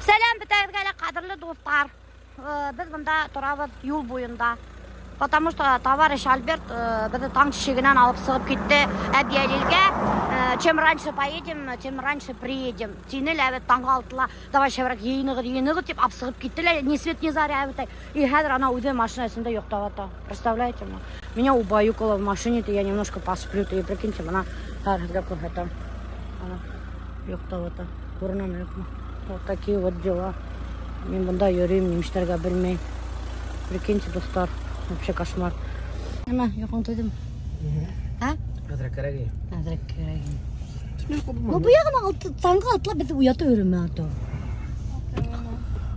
Сәләм бөтәгеҙгә лә, ҡәҙерле дуҫтар. Беҙ бында торабыҙ юл буйында. Потому что товарищ Альберт беҙҙе таң тишегенән алып сығып китте Әбйәлилгә. Чем раньше поедем, тем раньше приедем. Тине лә беҙ таңғы алтыла, давай шәберәк йыйынығыҙ, йыйынығыҙ тип алып сығып китте лә, ни свет ни заря әбітай. И хәҙер ана үҙе машина эсендә йоҡлап ята. Представляете ма? Меня убаюкало в машине, я немножко посплю. И прикиньте, бына хәҙер һеҙгә күрһәтәм. Ана йоҡлап ята. Күренәме, юҡмы? Вот такие вот дела. Мин бында йөрөйөм, нимештәргә белмәйем. Прикиньте, дуҫтар, вообще кошмар. Нимә, йоҡоң туйҙымы? А? Әҙерәк кәрәк. Әҙерәк кәрәк. Ну, был яғына таңғы алтыла беҙҙе уятып йөрөмә ато.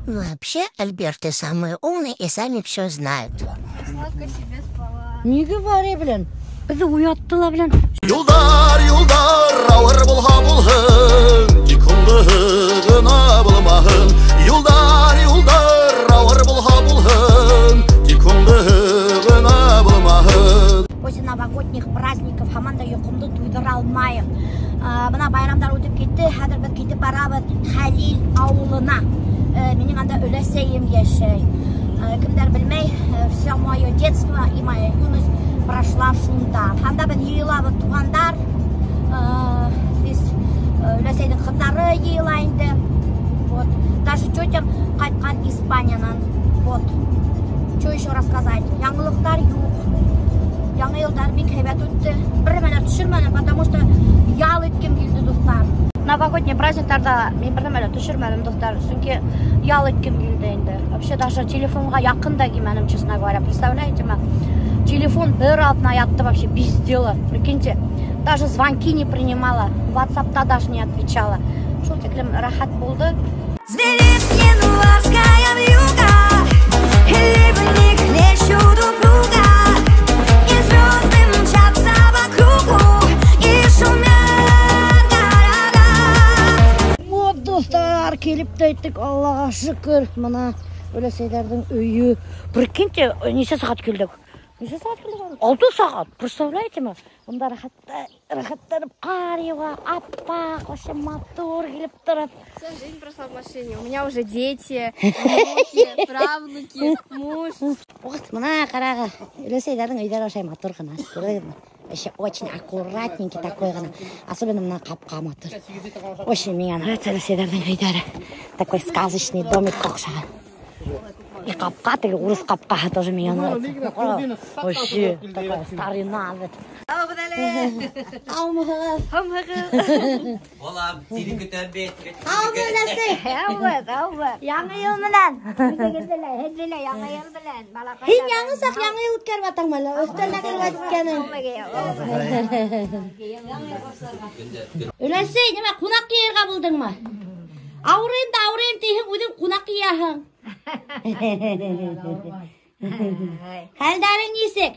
Вообще, Альберты самые умные и сами все знают. Сладко себе спала. Не говори, блин. Беҙҙе уяттылар, блин. Юлдар, юлдар, ауыр булһа булһын, тик һуңғыһы ғына булмаһын. Юлдар, юлдар, ауыр булһа булһын, тик һуңғыһы ғына булмаһын. После новогодних праздников һаман да йоҡомдо туйҙыра алмайым. Бына байрамдар үтеп китте, хәҙер беҙ китеп барабыҙ Хәлил ауылына. Минең анда өләсәйем йәшәй. Кемдәр белмәй, все мое детство и моя юность прошла шунда. Анда беҙ йыйылабыҙ туғандар. Беҙ өләсәйҙең ҡыҙҙары йыйыла инде. Вот. Даже тетям ҡайтҡан Испаниянан. Вот. Что еще рассказать? Яңылыҡтар юҡ. Яңы йылдар бик һәйбәт үтте. Бер нәмә лә төшөрмәнем, потому что ял иткем килде, дуҫтар. Новогодний праздниктарҙа мин бер нәмә лә төшөрмәнем, дуҫтар, сөнки ял иткем килде инде. Вообще даже телефонға яҡын да килмәнем, честно говоря. Представляете ме? Телефон бер аҙна ятты вообще без дела. Прикиньте, даже звонки не принимала, WhatsApp-та даже не отвечала. Шул тиклем рәхәт булды. Звенит январская вьюга, ливни хлещут упруго, и звезды мчатся по кругу, и шумят города. Вот, дуҫтар, килеп тә еттек, Аллаға шөкөр. Бына өләсәйҙәрҙең өйө. Прикиньте, нисә сәғәт килдек? Нисә сәғәт килдек? 6 сәғәт, представляете ме? Бында рәхәтләнеп ҡар яуа, аппаҡ, вообще матур килеп тороп. Вся жизнь прошла в машине. У меня уже дети, внуки, правнуки, муж. Вот, бына ҡарағыҙ, өләсәйҙәрҙең өйҙәре ошолай матур ғына, күрҙегеҙме? Вообще очень аккуратненький такой ғына. Особенно бына ҡапҡа матур. Очень миңә нравится өләсәйҙәрҙең өйҙәре. Такой сказочный домик оҡшаған. И ҡапҡа, теге урыҫ ҡапҡаһы тоже миңә нравится. Вообще такая старина. Һаумыһығыҙ. Һаумыһығыҙ. Балам, һине көтәм бит. Һаумы, өләсәй? Һаумы, һаумы. Яңы йыл менән. Үҙегеҙҙе лә, һеҙҙе лә яңы йыл менән, балаҡайҙар. Һин яңы саҡ яңы йыл үткәреп ятаңмы әллә? Өҫтәлдә кереп әйткәнең. Өләсәй, нимә, ҡунаҡ йыйырға булдыңмы? Ауырыйым да ауырыйым тиһең, үҙең ҡунаҡ йыяһың. Хәлдәрең нисек?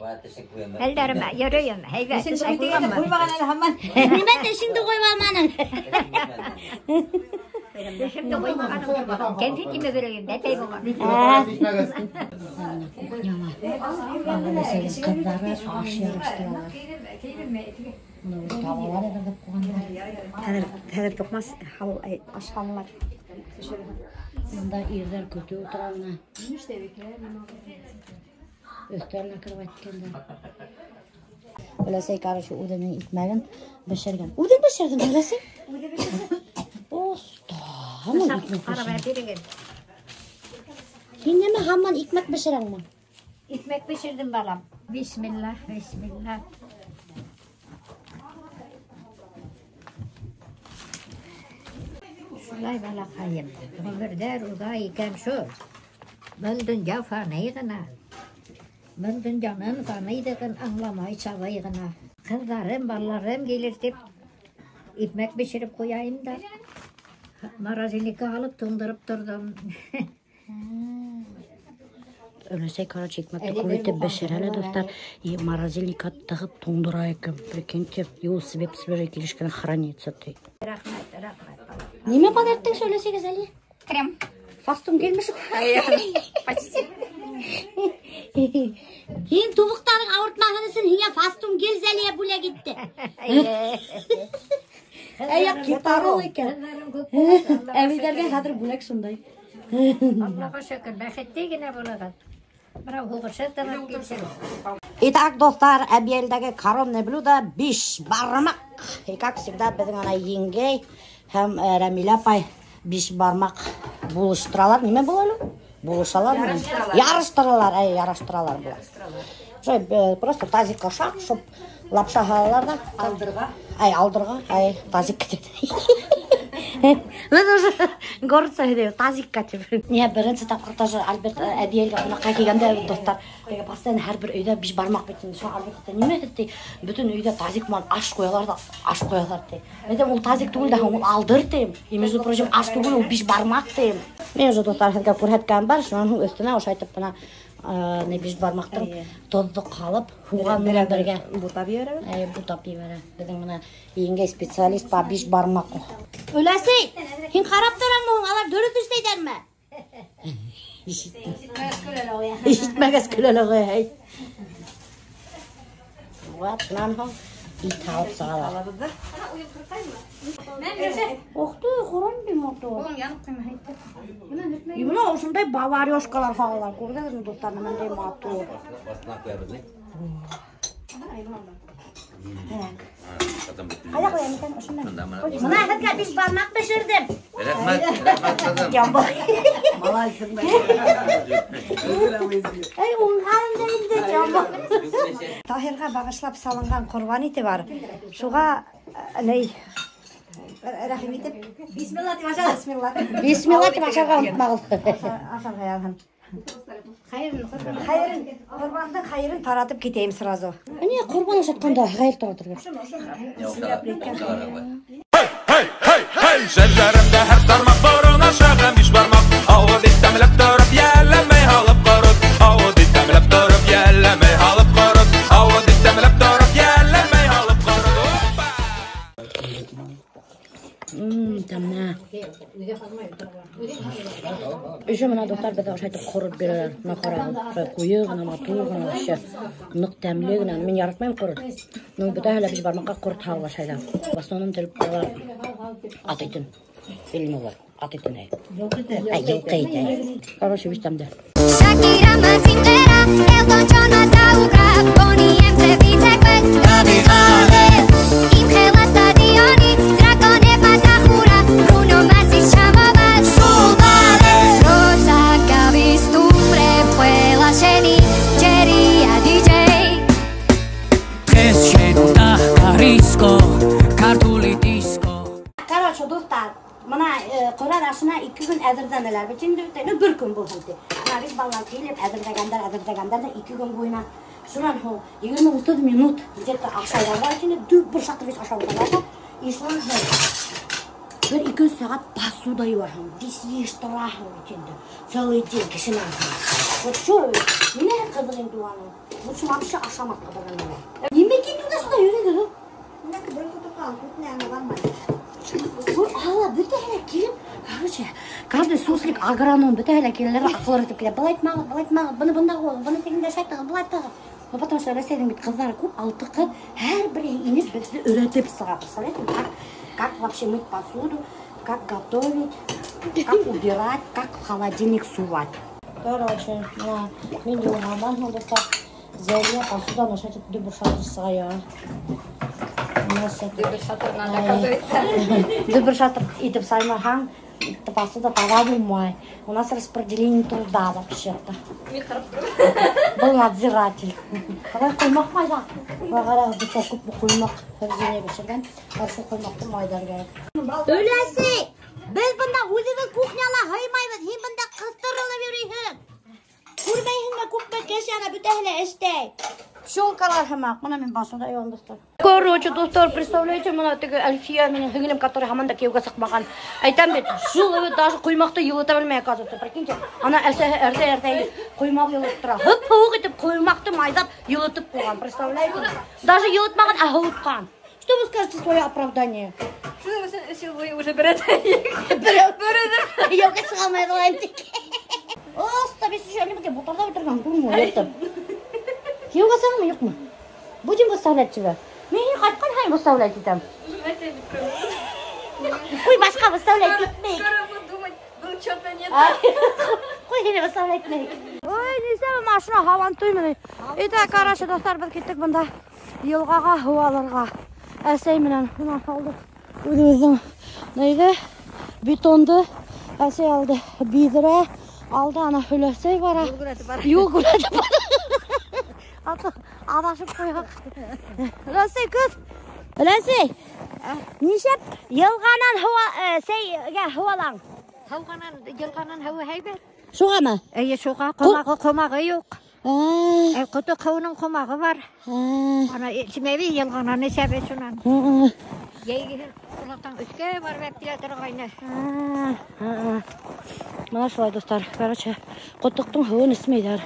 Хәлдәрем йөрөйөм, һәйбәт. Тешеңде ҡуймаған әле һаман. Нимә тешеңде ҡуймағаның? Тешемде ҡуймағаным. Кәнфит имеп йөрөйөм, бәпәй булған. Кухняла. Өләсәйҙең ҡыҙҙары аш яраштыралар. Табалар әҙерләп ҡуйғандар. Хәҙер туҡмас аш һалалар. Бында ирҙәр көтөп ултыра бына. Өҫтәленә кереп әйткәндәр. Өләсәй, короче, үҙенең икмәген бешергән. Үҙең бешерҙең, өләсәй? Үҙе бешерҙе. Оста, һаман икмәк Ҡарап бешерә. бирегеҙ. Һин нимә һаман икмәк бешерәңме? Икмәк бешерҙем, балам. Бисмилла, бисмилла. Шулай, балаҡайым, ғүмерҙәр уҙа икән шул. Был донъя фани ғына. Был донъяның фанилығын аңламай сабый ғына. Ҡыҙҙарым, балаларым килер тип икмәк бешереп ҡуяйым да. Морозильникка һалып туңдырып торҙом. Өләсәй, короче, икмәкте күп итеп бешерә лә, дуҫтар, и морозильникка тығып туңдыра икән. Прикиньте, и ул свежий килеш кенә хранится ти. Рәхмәт, рәхмәт. Нимә подарктың өләсәйгә, Зәлиә? Крем. Фастум килмеш. Почти. Һин тубыҡтарың ауыртмаһын өсөн һиңә фастум гел Зәлиә бүләк итте. Әй, гитаралы икән. Әбейҙәргә хәҙер бүләк шундай. Аллаға шөкөр, бәхетле генә булығыҙ. Берәү һуғышы тынып китһен. Итак, дуҫтар, Әбйәлилдәге коронное блюдо бишбармаҡ. И как всегда беҙҙең ана еңгәй һәм Рәмилә апай бишбармаҡ булыштыралар. Нимә була әле? Булышалар. Ярыштыралар, әй, ярыштыралар була. Шулай, просто тазикка шап, шоп лапша һалалар ҙа. Алдырға. Ай, алдырға, ай, тазикка тип. Беҙ уже городса һөйләйбеҙ, тазикка тип. Ниһә беренсе тапҡыр тоже Альберт Әбйәлилгә ҡунаҡҡа килгәндә, дуҫтар, постоянно һәр бер өйҙә бишбармаҡ бит инде. Шуға Альберт әйтә, нимә һеҙ ти, бөтөн өйҙә тазик менән аш ҡуялар ҙа, аш ҡуялар ти. Мин әйтәм, ул тазик түгел дә, ул алдыр тим. И, между прочим, аш түгел, ул бишбармаҡ тим. Мин уже, дуҫтар, һеҙгә күрһәткән бар, шунан һуң өҫтөнә ошайтып бына не бишбармаҡтың тоҙҙо ҡалып, һуған менән бергә бутап ебәрә. Әй, бутап ебәрә. Беҙҙең бына еңгәй специалист по бишбармаҡу. Өләсәй, һин ҡарап тораңмы һуң? Алар дөрөҫ эшләйҙәрме? Ишетмәгәс көлә лә ҡуя, әй. Вот, шунан һуң ит һалып сығалар. Ух ты, ҡорон бик матур. Улым янып ҡуймаһа итте. И бына ошондай баварешкалар һалалар. Күрҙегеҙме, дуҫтар, бындай матур. Ҡайҙа ҡуям икән? Ошонда. Бына һеҙгә бишбармаҡ бешерҙем. Рәхмәт, рәхмәт, ҡыҙым. Ямбыл. Эй, уңған да инде, ямбыл. Таһирға бағышлап салынған ҡорбан ите бар. Шуға ней рәхим итеп бисмилла тип ашағыҙ. Бисмилла. Бисмилла тип ашарға онотмағыҙ. Ашарға яҙһын. Хәйерен, ҡорбандың хәйерен таратып китәйем сразу. Ни ҡорбан ашатҡанда хәйер таратырға? Hey, hey, hey, Шәлләремдә һәр тармаҡ борон ашаған бишбармаҡ. Ауыҙ ит тәмләп тороп, йәлләмәй һалып ҡорот. Ауыҙ ит тәмләп тороп, йәлләмәй һалып ҡорот. Ауыҙ ит тәмләп тороп, йәлләмәй һалып ҡорот. Опа! Тәмле. Еще бына, дуҫтар, беҙгә ошайтып ҡорот бирәләр. Бына ҡарағыҙ, шулай ҡуйы ғына, матур ғына, вообще ныҡ тәмле генә. Мин яратмайым ҡорот. Ну, бөтәһе лә бишбармаҡҡа ҡорот һалып ашайҙар. В основном телеп ҡуялар ат итен. Белмәйем улар, ат итен, әй. Әй, йылҡы ите, әй. Короче, бик тәмле. Shakira Mazinguera, Elton John Atauka, Boney M Zevitsekvet, იმხელა სტადიონი, დრაკონებმა დახურა, ბრუნო მარსის ჩამოვალ, როცა გავისტუმრებ ყველა შენი ჯერია დიჯეი. დღეს შენ უნდა გარისკო, ქართული დისკო. Короче, дуҫтар, бына Ҡөрьән ашына 2 көн әҙерләнәләр бит инде, ну, бер көн булһын ти. Бына беҙ балалар килеп әҙерләгәндәр, әҙерләгәндәр ҙә 2 көн буйына. Шунан һуң 20-30 минут где-то ашайҙар ҙа, инде бер шатыр бит ашап ултыралар ҙа. И шунан һуң бер 2 сәғәт посуда йыуаһың, висишь, тораһың бит инде. Целый день кешенән һуң. Вот шо, нимә ҡыҙыҡ инде уның? Лучше вообще ашамаҫҡа бер нәмә. Нимә китеү ҙә шунда йөрөйҙөр ул? Ала, бөтәһе лә килеп, короче, каждый суслик агроном, бөтәһе лә киләләр, аҡыл өйрәтеп килә. Былай итмәгеҙ, былай итмәгеҙ, быны бында ҡуйығыҙ, быны тегендә шайтығыҙ, былай итәгеҙ. Ну, потому что Рәсәйҙең бит ҡыҙҙары күп, 6 ҡыҙ, һәр береһе инеп беҙҙе өйрәтеп сыға. Представляете, как вообще мыть посуду, как готовить, как убирать, как в холодильник сувать. Короче, бына мин йыуынғандан һуң, дуҫтар, Зәлиә посуданы шайтып дөбөр шатыр сыға. Дөбөр шатыр надо, оказывается. Дөбөр шатыр итеп саймаһаң, посуда таға булмай. У нас распределение труда вообще-то. Был надзиратель. Ҡалай ҡоймаҡ майҙа. Былай ҡарағыҙ, дуҫтар, күпме ҡоймаҡ Фәрзиә бешергән. Ошо ҡоймаҡты майҙар кәрәк. Өләсәй, беҙ бында үҙебеҙ кухняла һыймайбыҙ, һин бында ҡыҫтырылып йөрөйһөң. Күрмәйһеңме, күпме кеше ана бөтәһе лә эштәй. Пчелкалар һымаҡ. Бына мин басыуҙа йыуам, дуҫтар. Короче, дуҫтар, представляете, бына теге Әлфиә минең һеңлем, который һаман да кейәүгә сыҡмаған. Әйтәм бит, шул бит даже ҡоймаҡты йылыта белмәй, оказывается. Прикиньте, ана әсәһе әрҙә-әрҙә ҡоймаҡ йылытып тора. Һып-һыуыҡ итеп ҡоймаҡты майҙап йылытып ҡуйған, представляете? Даже йылытмаған, ә һыуытҡан. Что вы скажете свое оправдание? Шуның өсөн 3 йыл буйы уже берәү. Берәү. Кейәүгә сыға алмай ҡалайым тип. Оста, бес еще әле бутарҙа ултырған, күрмәй ултыр. Кейәүгә сығамы, юҡмы? Будем выставлять тебя. Мин һине ҡайтҡан һайын выставлять итәм. Ҡуй, башҡа выставлять итмәйек. Скоро буду думать, был что-то не так. Ҡуй, һине выставлять итмәйек. Ой, нишләп машина һабантуй менән. Итак, короче, дуҫтар, беҙ киттек бында йылғаға һыу алырға. Әсәй менән бына алдыҡ үҙебеҙҙең нейҙе, бетонды. Әсәй алды биҙрә, алды ана өләсәй бара. Юл күрәтеп бара. Аты аҙашып ҡуйһаҡ. Өләсәй, көт. Өләсәй, нишләп йылғанан һыу сәйгә һыу алаң? Һыуғанан, йылғанан һыуы һәйбәт. Шуғамы? Эйе, шуға ҡомағы юҡ. Ҡотоҡ һыуының ҡомағы бар. Ана тимәйбеҙ, йылғанан эсәбеҙ шунан. Йәйгеһен ҡолаҡтан өҫкә барып килә торғайны. Мына шулай, дуҫтар. Короче, ҡотоҡтоң һыуын эсмәйҙәр.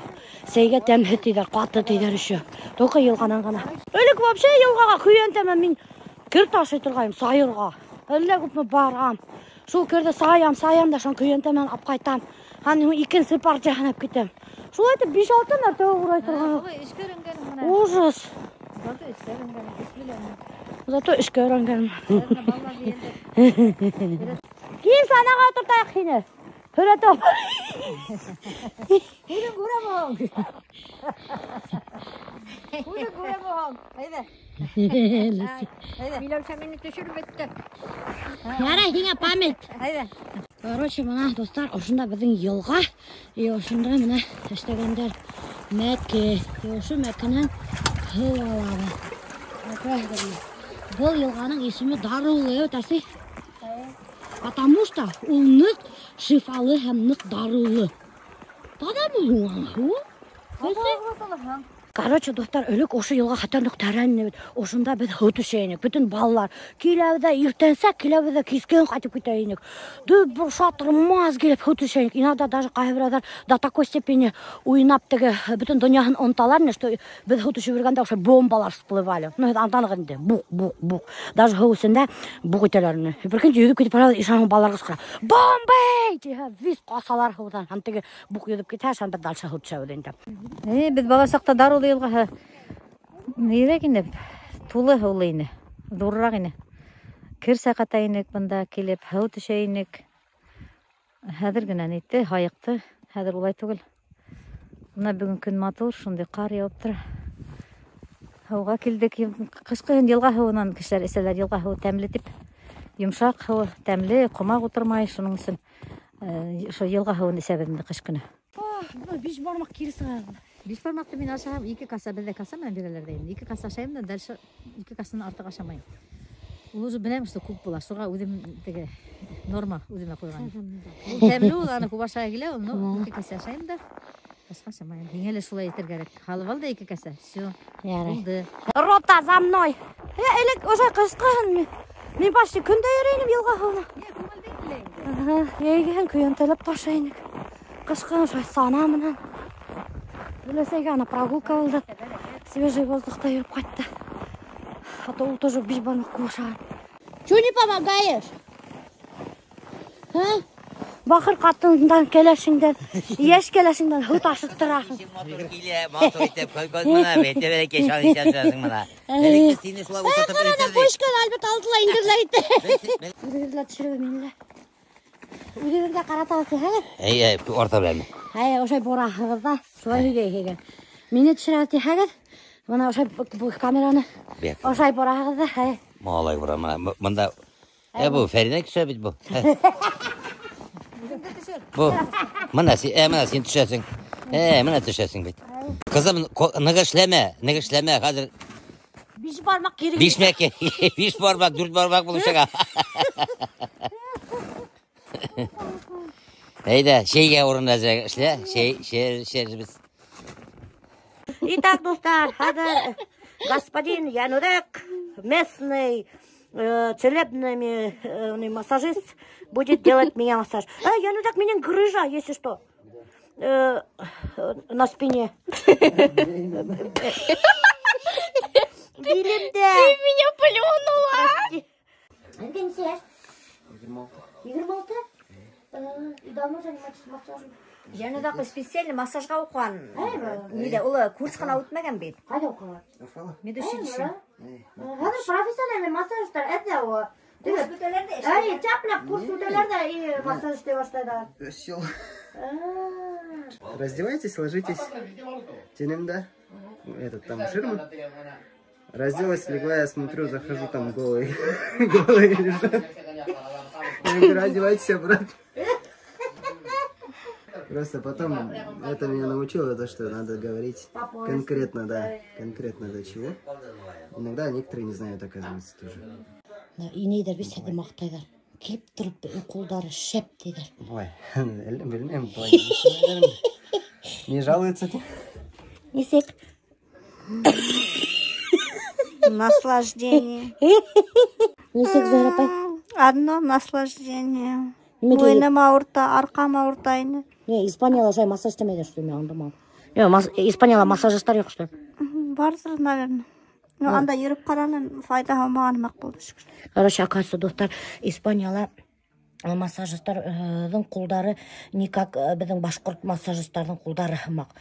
Сәйгә тәмһеҙ тиҙәр, ҡаты тиҙәр еще. Только йылғанан ғына. Элек вообще йылғаға көйәнтәмә мин кер ташый торғайным, сайырға. Әллә күпме барам. Шул керҙе саям, саям да шунан көйәнтә менән алып ҡайтам. Һәм икенсе партияһын алып китәм. Шулай итеп 5-6 мәртәбә урай торған. Эшкә өйрәнгәнем бына. Ужас. Зато эшкә өйрәнгәнем, эш беләм. Зато эшкә өйрәнгәнем. Кил санаға ултыртайыҡ һине. Һүрәт ал. Үҙең күрәм һуң. Үҙең күрәм һуң. Әйҙә. Әйҙә. Миләүшә мине төшөрөп бөттө. Ярай, һиңә память. Әйҙә. Короче, бына, дуҫтар, ошонда беҙҙең йылға, и ошонда бына эшләгәндәр мәке, и ошо мәкенән һыу алабыҙ. Был йылғаның исеме Дарыулы, әсәй. Потому что ул ныҡ шифалы һәм ныҡ дарыулы. Таҙамы һуң һыуы? Короче, дуҫтар, элек ошо йылға хатта ныҡ тәрән ине бит. Ошонда беҙ һыу төшә инек. Бөтөн балалар киләбеҙ ҙә иртәнсәк, киләбеҙ ҙә кискен ҡайтып китә инек. Дөп шатырмаз килеп һыу төшә инек. Иногда даже ҡайһы берәүҙәр до такой степени уйнап теге бөтөн донъяһын оноталар ине, что беҙ һыу төшөп йөрөгәндә ошо бомбалар всплывали. Ну, һеҙ аңланығыҙ инде. Буҡ, буҡ, буҡ. Даже һыу эсендә буҡ итәләр ине. Прикиньте, йөҙөп китеп барабыҙ, ишан балалар ҡысҡыра. Бомба! Тиһә, вис ҡасалар һыуҙан. Һәм теге буҡ йөҙөп китә, һәм беҙ дальше һыу төшәбеҙ инде. Беҙ бала саҡта Дарыулы йылғаһы нейрәк ине, тулы һыулы ине, ҙурыраҡ ине. Кер сайҡата инек бында килеп, һыу төшә инек. Хәҙер генә нитте, һайыҡты. Хәҙер улай түгел. Бына бөгөн көн матур, шундай ҡар яуып тора. Һыуға килдек. Ҡышҡыһын йылға һыуынан кешеләр эсәләр, йылға һыуы тәмле тип. Йомшаҡ һыуы тәмле, ҡомаҡ ултырмай, шуның өсөн ошо йылға һыуын эсәбеҙ инде ҡыш көнө. Биш бармаҡ кире сыға. Биш бармаҡты мин ашаһам, ике каса, беҙҙә каса менән бирәләр ҙә инде. Ике каса ашайым да, дальше ике касанан артыҡ ашамайым. Ул уже беләм, что күп була. Шуға үҙем теге норма үҙемә ҡуйған. Ул тәмле ул, аны күп ашай килә, ул, но ике каса ашайым да, башҡа ашамайым. Һиңә лә шулай әйтер кәрәк. Һалып ал да ике каса. Всё. Ярай. Булды. Рота за мной. Элек ошо ҡышҡыһын мин почти көн дә йөрөй инем йылға һыуына. Йәйгеһен көйәнтәләп ташый инек. Ҡышҡыһын шулай сана менән. Өләсәйгә ана прогулка булды. Свежий воздухта йөрөп ҡайтты. А то ул тоже биш бармаҡ күп ашаған. Чё не помогаешь? А? Бахыр ҡатындан кәләшеңдән, йәш кәләшеңдән һыу ташып тораһың. Матур килә, матур итеп, көл мына, бете бәләкәй шан исәнсең мына. Элек сине шулай ултыртып Ҡарана өйрәтәбеҙ. пушканы Альберт алдыла индерләр итте. Үҙегеҙ лә төшөрөгөҙ мине лә. Үҙегеҙ ҙә ҡаратабыҙ тиһәгеҙ? Әй, әй, орта белән. Әй, ошай бораһығыҙ ҙа, шулай һөйләйһегеҙ. Мине төшөрәбеҙ тиһәгеҙ, бына ошай камераны Бек. ошай бораһығыҙ ҙа, әй. Малай бора, мына, бында. Бу Фәринә төшә бит бу. Бу. Мына син, мына син төшәсең. Мына төшәсең бит. Кызым, нык эшләмә, нык эшләмә, хәзер Биш бармаҡ кире. Биш мәке, биш бармаҡ, дүрт бармаҡ булып сыға. Әйҙә, шәйгә урын әҙерәк эшлә, шәй, шәй, шәй без. Итак, дуҫтар, хәҙер господин Янурек, местный целебный массажист, будет делать меня массаж. Янурек, меня грыжа, если что. На спине. Билемдә. Ты меня плюнула. Прости. Егерме йәш? 26? И давно занимаетесь массажем? Янурек специально массажға уҡыған. Әйбә. Ниҙә, ул курс ҡына үтмәгән бит. Ҡайҙа уҡыған? Медучилище. Хәҙер профессиональный массажистар әҙҙә ул. Курс үтәләр ҙә эшләй. Әй, тәпләп курс үтәләр ҙә и массаж эшләй башлайҙар. Сел. Раздевайтесь, ложитесь. Тинем, да? Этот там ширма. Разделась, легла, я смотрю, захожу, там голые. Голые лежат. Я говорю, одевайтесь обратно. Просто потом это меня научило, то, что надо говорить конкретно, да, конкретно до чего. Иногда некоторые не знают, оказывается, тоже. Инәйҙәр бит һеҙҙе маҡтайҙар. Килеп тороп ҡулдары шәп тиҙәр. Ой, белмәйем, былай. Не жалуются? Нисек? Наслаждение. Нисек, Зөһрә апай? Одно наслаждение. Нимәгә? Муйыным ауырта, арҡам ауырта ине. Не, Испанияла шулай массаж эшләмәйҙәр, что ли, мин аңламаным. Не, Испанияла массажистар юҡ, что ли? Барҙыр, наверное. Ну, анда йөрөп ҡараным, файҙа булмаған һымаҡ булды, шөкөр. Короче, оказывается, дуҫтар, Испанияла массажистарҙың ҡулдары никак беҙҙең башҡорт массажистарҙың ҡулдары һымаҡ.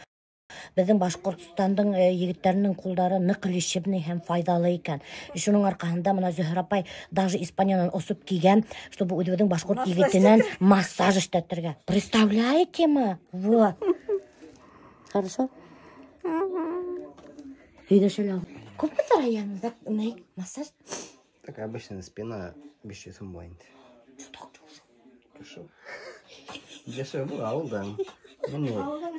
Беҙҙең Башҡортостандың егеттәренең ҡулдары ныҡ лечебный һәм файҙалы икән. Шуның арҡаһында мына Зөһрә апай даже Испаниянан осоп килгән, чтобы үҙебеҙҙең башҡорт егетенән массаж эшләтергә. Представляете мы? Вот. Хорошо? Һөйләшә. Күпме тора янында ни массаж? Так обычно спина 500 һум була инде. Дешево. Дешево был ауылдан. Міне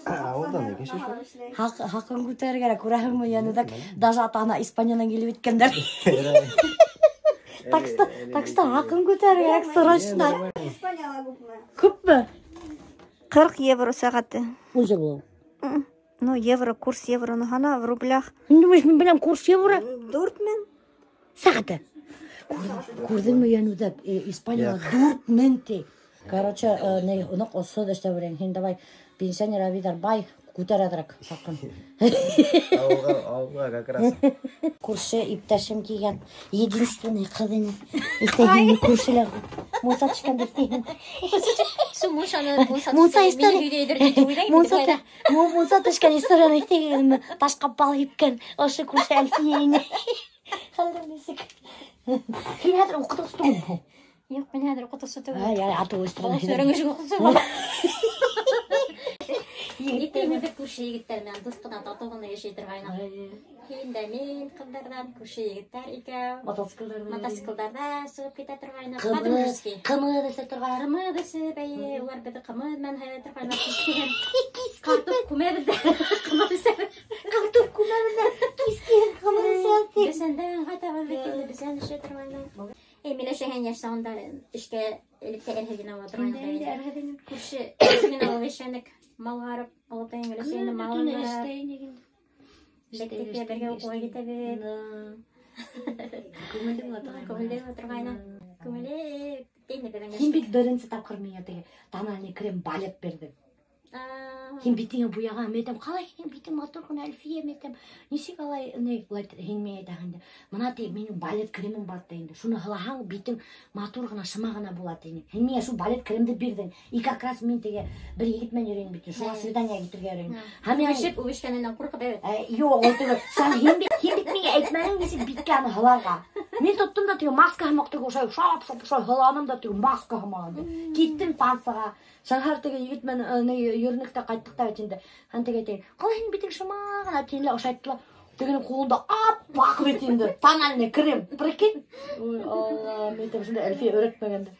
ауылдан икенсе шул. Хаҡын күтәрергә кәрәк, күрәһеңме, янында даже ата-ана Испаниянан килеп еткәндәр. Так что хаҡын күтәрергә кәрәк срочно. Испанияла күпме? Күпме? 40 евро сәғәте. Үҙе була. Ну, евро, курс евроны һана в рублях. Мин думаешь, мин беләм курс евро? 4000. Сәғәте. Күрҙеңме, Йәнүҙәк, Испанияла 4000 ти. Короче, не, ныҡ осһоҙ эшләп йөрөйһөң. Һин давай пенсионер әбейҙәр бай, күтәр әҙерәк хаҡын. Ауылға, ауылға как раз. Күрше иптәшем килгән. Единственный ҡыҙ ине. Иртәгә күршеләр мунса төшкәндер тиһең. Шул мунсаны Мунса история. Мунса төшкән историяны иҫтәгәнме? Ташҡа бал һипкән. Ошо күрше Әлфиә ине. Хәлдәр нисек? Һин хәҙер уҡытыусы түгелме? Юҡ, мин хәҙер уҡытыусы түгел. Ай, ай, атыу үҫтерҙең. Өйрәнеүсе уҡытыусы була. Егеттәр күрше егеттәр менән дуҫ ҡына, татыу ғына йәшәй торғайныҡ. Һин дә мин ҡыҙҙарҙан, күрше егеттәр икәү. Мотоциклдар менән. Мотоциклдарҙа сығып китә торғайныҡ. Ҡымыҙ, По-дружески. ҡымыҙ эсә торғайныҡ. Ҡымыҙ эсеп, эйе, улар беҙҙе ҡымыҙ менән һыйлай торғайныҡ. Картоп күмәбеҙ ҙә, ҡымыҙ эсәбеҙ. Картоп күмәбеҙ ҙә, кискеһен ҡымыҙ эсәбеҙ. Бесәндән ҡайтабыҙ бит инде, бесән эшә торғайныҡ. Эй, Миләүшә һин йәш сағында эшкә электә әрһеҙ генә була торғайныҡ. Күрше генә булып эшләнек. Мал ҡарап, олатайың өләсәйеңде Көн мал төнө ҡарап. эштә инек инде. Мәктәпкә бергә уҡыуға китәбеҙ. Күңелле була торғайны. Күңелле була торғайны. Күңелле инде беҙҙең Һин бит беренсе тапҡыр миңә теге тональный крем балет бирҙең. Һин битеңә буяған, мин әйтәм, ҡалай һинең битең матур ғына, Әлфиә, мин әйтәм, нисек алай, ни, былай һин миңә әйтәһең инде. Мына ти, минең балет кремым бар ти инде. Шуны һылаһаң, битең матур ғына, шыма ғына була ти инде. Һин миңә шул балет кремды бирҙең. И как раз мин теге бер егет менән йөрөйөм бит, шуға свидание китергә йөрөйөм. Һәм мин Үбешеп, үбешкәненән ҡурҡып, әбет. Юҡ, ул түгел. Һәм һин бит миңә әйтмәнең нисек биткә аны һыларға. Мин тоттом да теге маска һымаҡ теге ошолай шап-шап ошолай һыланым да теге маска һымаҡ инде. Киттем Францияға. Шанхар теге егет менән, ни, йөрөнөк тә ҡайттыҡ та бит инде. Һәм теге әйтә, ҡалай һинең битең шыма ғына тине лә ошо әйтте лә. Тегенең ҡулында аппаҡ бит инде. Тональный крем. Прикинь. Ой, Алла, мин әйтәм, шунда Әлфиә өйрәтмәгән дә.